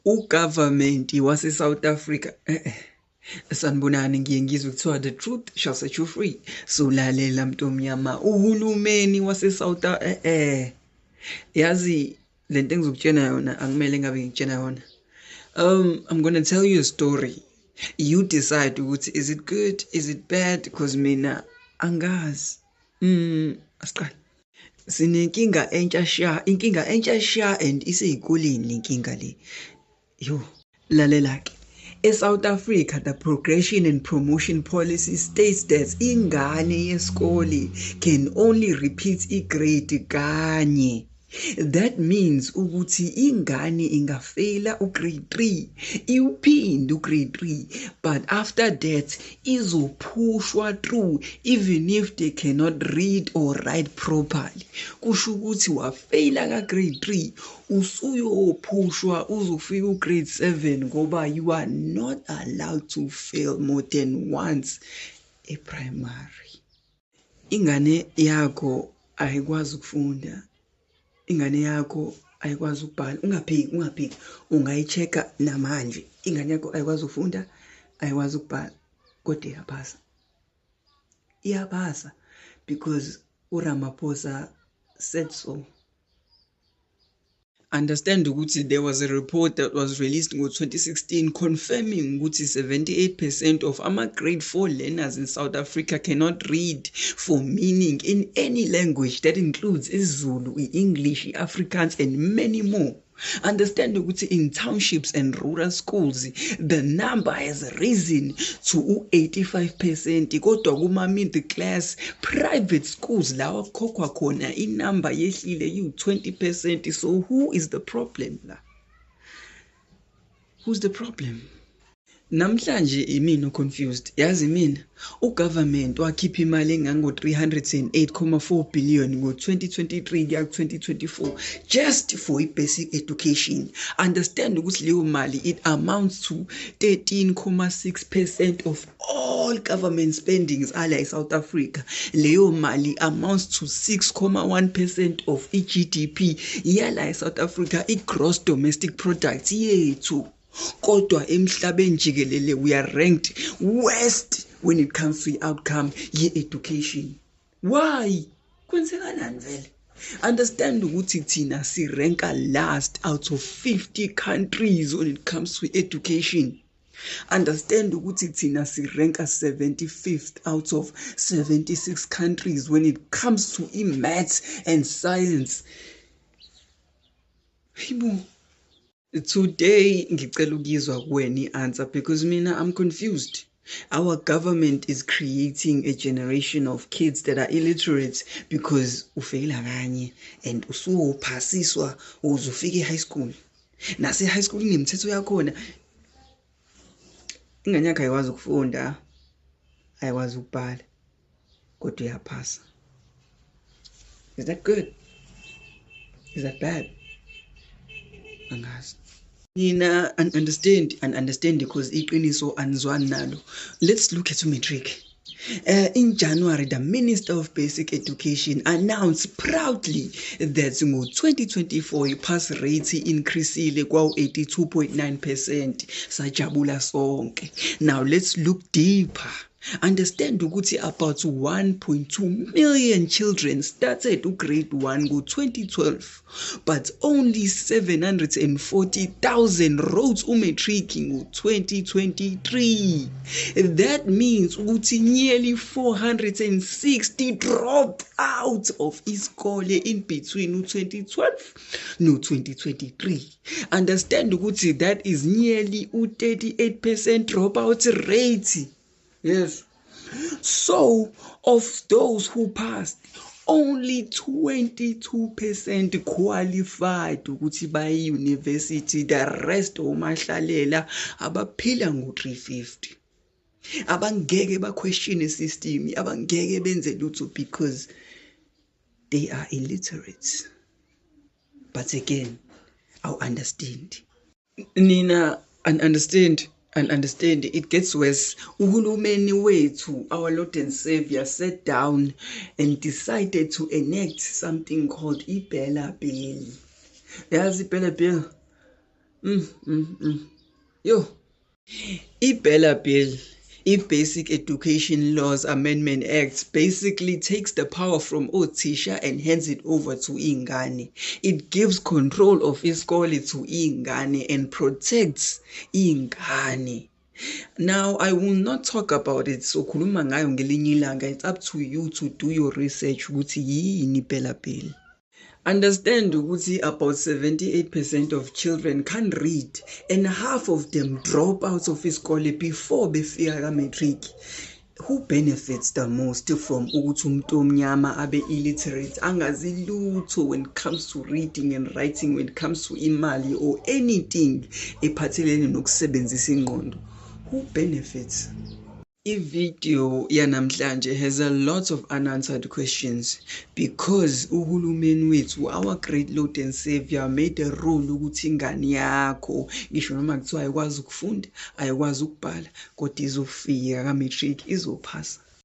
Ugovernment wase-South Africa, sanibonani, ngiye ngizwe kuthiwa the truth shall set you free. So lalela, mntomnyama, uhulumeni wase-South, yazi lento engizokutshena yona akumele ngabe ngikutshena yona. I'm gonna tell you a story, you decide ukuthi is it good, is it bad, because mina angazi. Asiqale. Sinenkinga entsha sha, inkinga entsha sha, and iseyikoleni lenkinga le. Yo, lalela ke. E-South Africa, the progression and promotion policy states that ingane yesikole can only repeat i-grade kanye. That means ukuthi ingane ingafeyila u-grade 3, iwuphinde u-grade 3, but after that izophushwa through even if they cannot read or write properly. Kusho ukuthi wafeyila ka-grade 3, usuyophushwa uzofika u-grade 7 ngoba you are not allowed to fail more than once e-primary. Ingane yakho ayikwazi ukufunda, ingane yakho ayikwazi ukubhala, ungaphiki, ungaphiki, ungayi-check-a namanje. Ingane yakho ayikwazi ukufunda, ayikwazi ukubhala, kodwa iyaphasa, iyaphasa because uRamaphosa said so. Understand ukuthi there was a report that was released ngo-2016 confirming ukuthi 78% of ama-grade 4 learners in South Africa cannot read for meaning in any language that includes isiZulu, i-English, i-Afrikaans and many more. Understand ukuthi in townships and rural schools the number has risen to u-85%, kodwa kuma-middle class private schools lawa kukhokhwa khona inamba yehlile iwu-20%. So who is the problem la? Who's the problem? Namhlanje imina confused, yazi mina. Ugovernment wakhipha imali engango-308.4 billion ngo-2023 kuya ku-2024 just for i-basic education. Understand ukuthi leyo mali, it amounts to 13.6% of all government spendings ala e-South Africa. Leyo mali amounts to 6.1% of i-GDP yala e-South Africa, i-gross domestic product yethu, kodwa emhlabeni jikelele we are ranked worst when it comes to i-outcome ye-education. Why? Kwenzekalani vele? Understand ukuthi thina si-ranka last out of 50 countries when it comes to education. Understand ukuthi thina si-ranka 75th out of 76 countries when it comes to i-maths and science. Hayibo, today ngicela ukuyizwa kuwena i-answer because mina I'm confused. Our government is creating a generation of kids that are illiterate because ufeyila kanye and usuwophasiswa uze ufike e-high school. Nase-high school kunemithetho yakhona. Ingane yakho ayikwazi ukufunda, ayikwazi ukubhala, kodwa iyaphasa. Is that good? Is that bad? Angazi. Nina and understand and understand because iqiniso anizwani nalo. Let's look at matric. In January, the Minister of Basic Education announced proudly that ngo-2024 i-pass rate increasile kwawu-82.9%. Sajabula sonke. Now let's look deeper. Understand ukuthi about 1.2 million children started u-grade 1 ngo-2012, but only 740,000 wrote umatric ngo-2023. That means ukuthi nearly 460 dropped out of isikole in between u-2012 no-2023. Understand ukuthi that is nearly u-38% dropout rate. Yes. So, of those who passed, only 22% qualified ukuthi baye university. The rest omahlalela abaphila ngo-350. Abangeke ba-question system, abangeke benze lutho because they are illiterate. But again, I understand. Nina and understand and understand it gets worse. Uhulumeni wethu, our Lord and Savior, sat down and decided to enact something called iBELA Bill. Yazi iBELA Bill? Yo. I-BELA Bill, i-Basic Education Laws Amendment Act, basically takes the power from othisha and hands it over to ingane. It gives control of isikole to ingane and protects ingane. Now, I will not talk about it. So khuluma ngayo ngelinye ilanga. It's up to you to do your research ukuthi yini i-BELA Bill. Understand ukuthi about 78% of children can't read and half of them drop out of isikole before befika ka-matric. Who benefits the most from ukuthi umuntu omnyama abe illiterate, angazi lutho when it comes to reading and writing, when it comes to imali or anything ephathelene nokusebenzisa ingqondo? Who benefits? I-video yanamhlanje has a lot of unanswered questions because uhulumeni wethu, our great Lord and Savior, made a rule ukuthi ingane yakho, ngisho noma kuthiwa ayikwazi ukufunda, ayikwazi ukubhala, kodwa izofika ka-matric, izophasa.